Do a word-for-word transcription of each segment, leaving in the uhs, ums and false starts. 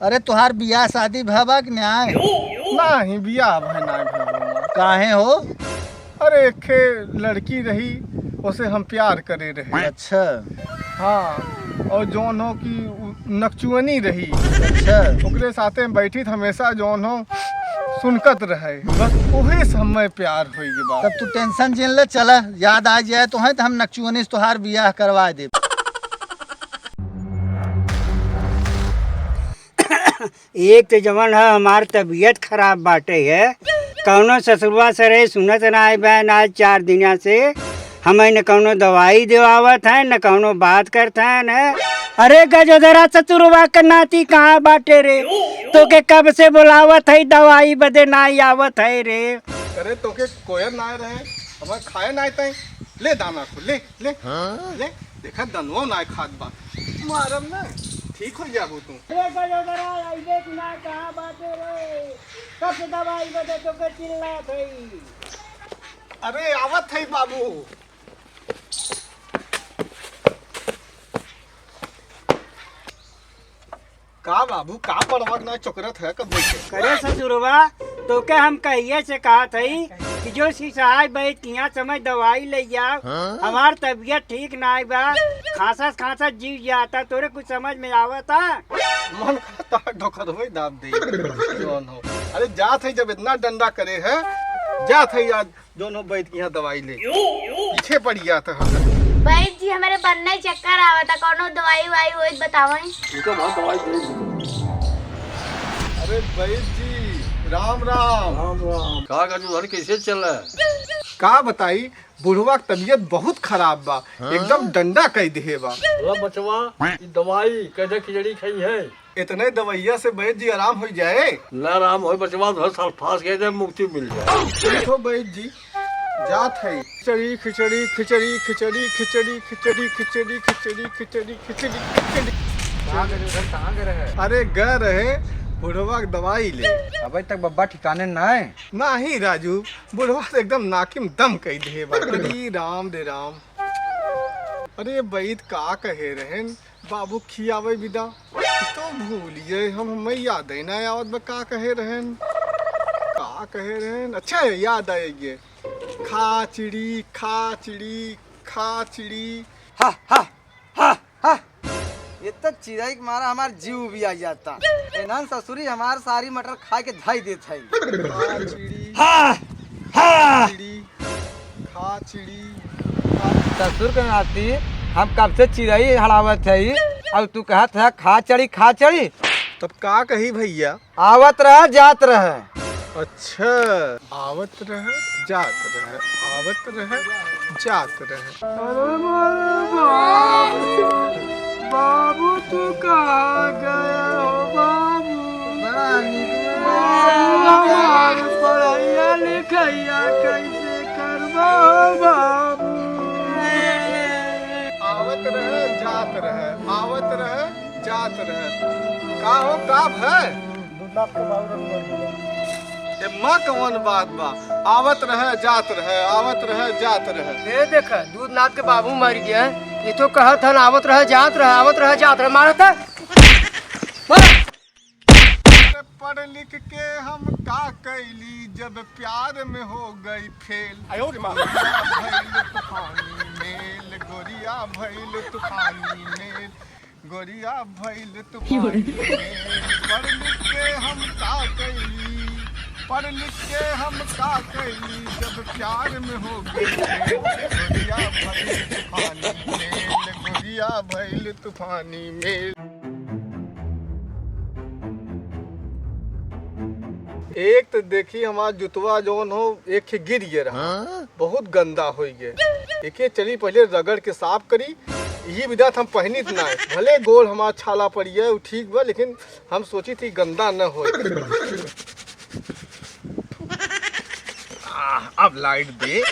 अरे, तुहार बियाह शादी भवा कि नाय? नाहीं, बियाह भय नाय भवा। काहे हो? अरे, एक ठे लड़की रही, ओसे हम प्यार करे रहे। अच्छा। हाँ, और जौन हो कि उ नकचुअनी रही। अच्छा। ओकरे साथे बैठी त हमेशा जौन हो सुनकत रहे, बस उहे से हमें प्यार होई गए बा। तब तू tension जिन ले, चला, याद आ जाए तो है तो हम नकचुअनी से तोहार बियाह करवा दे। एक तो जवन है हमार तबीयत खराब बाटे है, कौनो ससुरवा सरे सुनत ना आए बहन आज चार दिना से, हमें न कौनो दवाई देवावत है न कौनो बात करत है न। अरे गजोधरा ससुरवा के नाती कहाँ बाटे रे? तोके कब से बोलावत है दवाई बदे ना आवत है रे। अरे तोके कोयर ना रहे, हमें खाए ना तय, ले दाना को ले। ले, हाँ? ले, देखा दनवा नाय खात बा। मारब ना, ठीक हो जाबू तू। अरे गजोदरा, अइबे कि ना, कहाँ बाटे रे? कब से दवाई बदे तोके चिल्लात हई? अरे आवत हई बाबू। का बाबू, का पड़वा के ना चोकरत है, कब बैठे? करे ससुरवा, तोके हम कहिए से कहत हई कि जो सिसहाय बैद किहाँ समय दवाई ले जाओ, हाँ? हमार तबीयत ठीक नाय बा, खांसत खांसत जीव जाता, तोरे कुछ समझ में आवता? मन करता डोकरवे दाब दे। जौन हो। अरे जात है, जब इतना डंडा करे है, जात है आज। जौन हो बैद किहाँ दवाई ले। पीछे पड़ गया था। बैद जी, हमरे बन्ने चक्कर आवता, कौनो दवाई वाई होई त बतावई। इनका बहुत दवाई दे दो। अरे बैद जी, राम राम। राम राम। का गजोधर, कैसे चल रहा है? का बताई, बुढ़वा के तबीयत बहुत खराब बा, हाँ? एकदम डंडा कई देहे बा। ला बचवा, ई दवाई कैसे खिचड़ी खाई है? इतने दवैया से बैद जी आराम हो जाए? ना आराम होए बचवा, तो हर साल फांस गए थे, मुक्ति मिल जाए। ठीक हो बैद जी, जात है। खिचड़ी, खिचड़ी, खिचड़ी। कहाँ गए उधर, कहाँ गए रहे? अरे गए रहे बुढ़वा के दवाई ले। अबे तक बब्बा ठिकाने ना है। नाही राजू, बुढ़वा तो एकदम नाकी में दम कई दे बा। अरे राम रे राम। अरे बैद का कहे रहन, बाबू खियावे बिदा। तो भूलिए हम, हमें याद ही ना आवत बा का कहे रहन, का कहे रहन। अच्छा याद आए ये, खाचड़ी, खाचड़ी, खाचड़ी। हा, हा, हा, हा। ये तो चिरई के मारा हमार जीव भी आ जाता। इन्हन ससुरी हमार सारी मटर खा के धाई देत है। खाचड़ी। हा, हा। खाचड़ी, खाचड़ी, खाचड़ी। ससुर के नाती, हम कब से चिरई हड़ावत है, और तू कहत है खाचड़ी, खाचड़ी। तब का कही भैया? आवत रह, जात रह। अच्छा, आवत रह, जात रह, आवत रह, जात रह। अरे मोरे बाबू, बाबू तू कहाँ गया हो बाबू? बड़ा नीक बाबू, हमार पढ़ाइया लिखाइया कैसे करबो बाबू? आवत रहे, जात रहे, आवत रहे, जात रहे। का हो, का भय? दूधनाथ के बाबू रंग मर गया। ए माँ, कवन बात बा? आवत रहे, जात रहे, आवत रहे, जात रहे। ए देख, दूधनाथ के बाबू मर गया है। ये तो कहत हन, आवत रहे, जात रहे, आवत रहे, जात रहे। मारत है। मार। पढ़ लिख के हम का कैली, जब प्यार में हो गई फेल। आयो रे माँ। गोरिया भइल तूफानी मेल, गोरिया भइल तूफानी मेल, गोरिया भइल तूफानी मेल। पढ़ लिख के हम का कैली, पढ़ लिख के हम का कैली, जब प्यार में हो गई फेल। गोरिया भइल तूफानी मेल, गोरिया भइल तूफानी मेल। एक तो देखी हमार जुतवा जौन हो, एक ठे गिर गए रहा, हाँ? बहुत गंदा हो गए। एके चली पहले रगड़ के साफ करी, यही विधा हम पहनी त ना है। भले गोड़ हमार छाला पड़ी है, वो ठीक बा, लेकिन हम सोची थी गंदा न हो। आह, अब लाइट दे।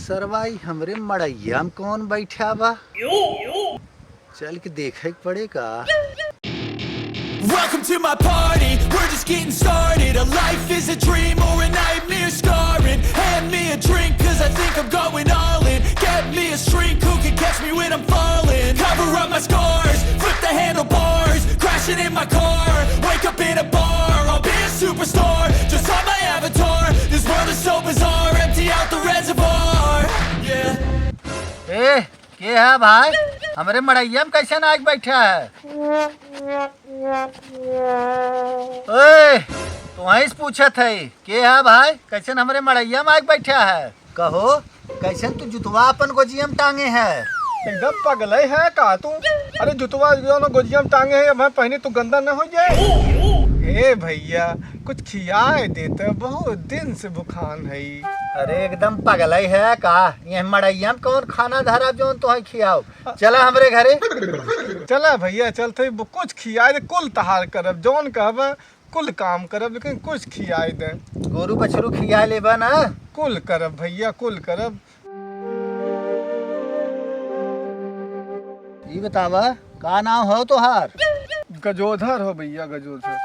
सरवाई हमरे मड़ैया में कौन बैठा बा? चल के देखे के पड़े का। Welcome to my party, we're just getting started. A life is a dream or a nightmare scarring. Hand me a drink, cause I think I'm going all in. ए, के है भाई? हमरे मड़इया में कैसन आइके बैठा है? ओए, तुहई से पूछत है, के है भाई? कैसन हमरे मड़इया में आइके बैठा है? कहो, कैसन तू जुतवा अपन गोजिया में टांगे है? एकदम पगलई है का तू? अरे जुतवा जौन गोजिया में टांगे है, अब हम पहने तू गंदा न हो जाए। ए भैया, कुछ खियाए देते, बहुत दिन से भुखान है। अरे एकदम पगलई है का? ये मड़इया में कौन खाना धरा जौन तोहई खियाओ? चला हमरे घरे। चला भैया, चलते ही कुछ खियाए दे, कुल तहार करब, जौन कहबा कुल काम करब, लेकिन कुछ खियाए दे। गोरू बछरू खियाए लेबा ना? कुल करब भैया, कुल करब। ई बतावा, का नाम हो तोहार? गजोधर हो भैया, गजोधर।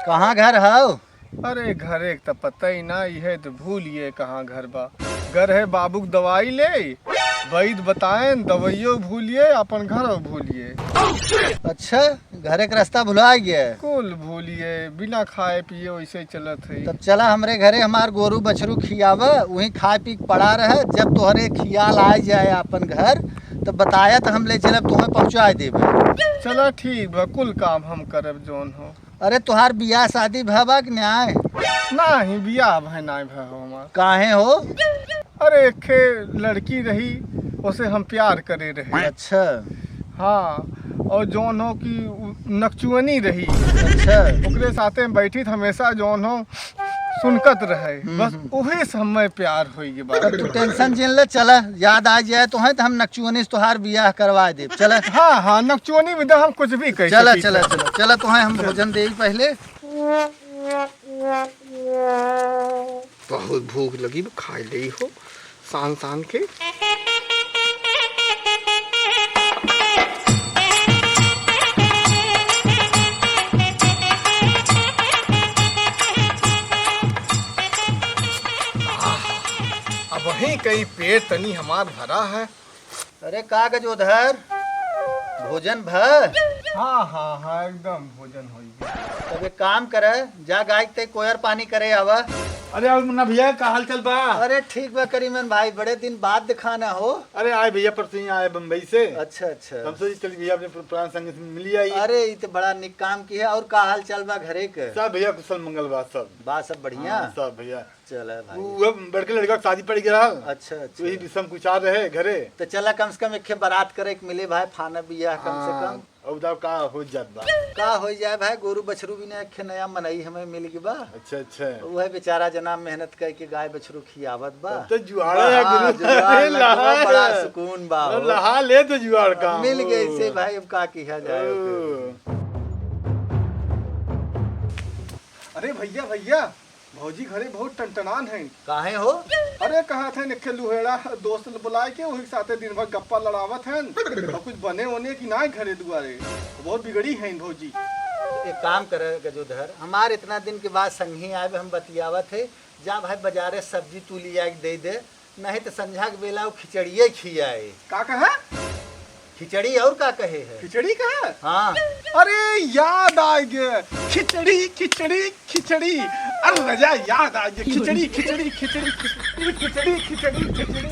कहाँ घर हो? अरे घरे के त पता ही ना, इहे त भूलिए कहाँ घर बा। घर है बाबू के दवाई ले, वैद बताएन, दवाइयो भूलिए, अपन घर भूलिए। अच्छा, घरे के रास्ता भुला गया? कुल भूलिए, बिना खाए पिए वैसे ही चलत है। तब चला हमरे घरे, हमार गोरू बछरू खियावा, वहीं खाए पी के पड़ा रहे। जब तोहरे खियाल आ जाए अपन घर, तब बताया तो हम ले चलब, तुम्हें पहुँचा देबे। चला ठीक बा, कुल काम हम करब जौन हो। अरे तोहार बियाह शादी भवा कि नाय? नाही, बियाह भय नाय भय हो हमार। काहे हो? अरे एक ठे लड़की रही, ओसे हम प्यार करे रहे। अच्छा। हाँ, और जौन हो कि उ नकचुअनी रही। अच्छा। ओकरे साथे में बैठी त हमेशा जौन हो सुनकत रहे। हम्म, बस हम्म। उही समय प्यार होई के बाद। तू tension जिन ले, चला, याद आ जाए तो है तो हम नकचुअनी से तोहार बियाह करवा देब। चला। हाँ, हाँ, नकचुअनी में तो हम कुछ भी कह चला, सकी। चला, चला, चला, तो है हम भोजन देई पहले। बहुत भूख लगी, खाए ले हो, सान सान के। अब वहीं कहीं पेट तनी हमार भरा है। अरे का गजोधर, भोजन भ? हाँ, हाँ, हाँ, एकदम भोजन होई गया। तब एक काम करे, जा गाय के कोयर पानी करे आवा। अरे और मुन्ना भैया, का हाल चाल बा? अरे ठीक बा करीमन भाई, बड़े दिन बाद दिखाना हो। अरे आए भैया, परसों ही आए बम्बई से। अच्छा, अच्छा। हम सोचे चल भैया अपने पुरान संग से मिली आई। अरे ई तो बड़ा निक काम की है। और का हाल चाल बा घरे के? सब भैया कुशल मंगल बा सब। बा सब बढ़िया? हाँ, सब भैया। चला भाई। उ, उहे बड़के लड़का के शादी पड़ गया रहल। अच्छा, अच्छा। वही विषम कुचार रहे घरे। तो चला कम से कम एक ठे बारात करे के मिले भाई, फाना बियाह कम से हाँ, कम। अब बताओ का हो जात बा। का हो जाए भाई, गोरू बछरू भी ना, एक ठे नया मनई हमें मिल गई बा। अच्छा, अच्छा। वह बेचारा जना मेहनत करके गाय बछरू खियावत बा। तब तो जुआड़ा बा, है हाँ, गुरु। जुआड़ अरे लगवा, लाल। बड़ा सुकून बा अरे हो। लहा ले तो जुआड़ काम मिल गए हो। से भाई, अब का किया जाए ओ। ओके। अरे भैया, भैया, भौजी घरे बहुत टनटनान हैं। काहे हो? अरे कहत हैं, एक ठे लुहेड़ा दोस्त ल बुलाए के वही साथे दिन भर गप्पा लड़ावत हैं। और कुछ बने वने की ना घरे दुआरे, बहुत बिगड़ी हैं भौजी। एक काम करे गजोधर, हमार इतना दिन के बाद संगी आए, हम बतियावत है, जा भाई बाजारे सब्जी तू लिया के दे दे, नहीं तो संझा के बेला वो खिचड़िए खियाए। का कहा? खिचड़ी और का कहे है? खिचड़ी कहा? हाँ। अरे याद आ गया, खिचड़ी, खिचड़ी, खिचड़ी। अरे राजा याद आ गया, खिचड़ी, खिचड़ी, खिचड़ी, खिचड़ी, खिचड़ी, खिचड़ी, खिचड़ी।